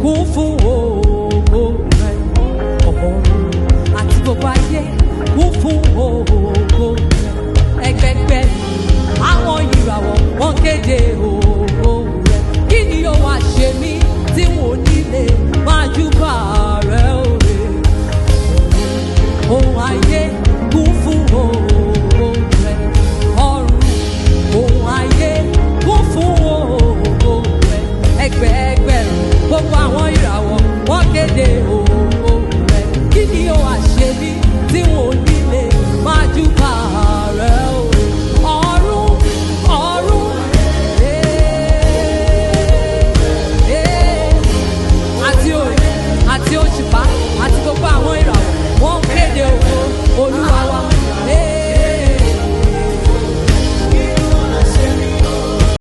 Kún fún ògo rẹ̀. Ọ̀run àti gbogbo ayé kún fún ògo rẹ̀. Ẹgbẹgbẹ́ àwọn ìràwọ̀ wọ́n kéde ògo.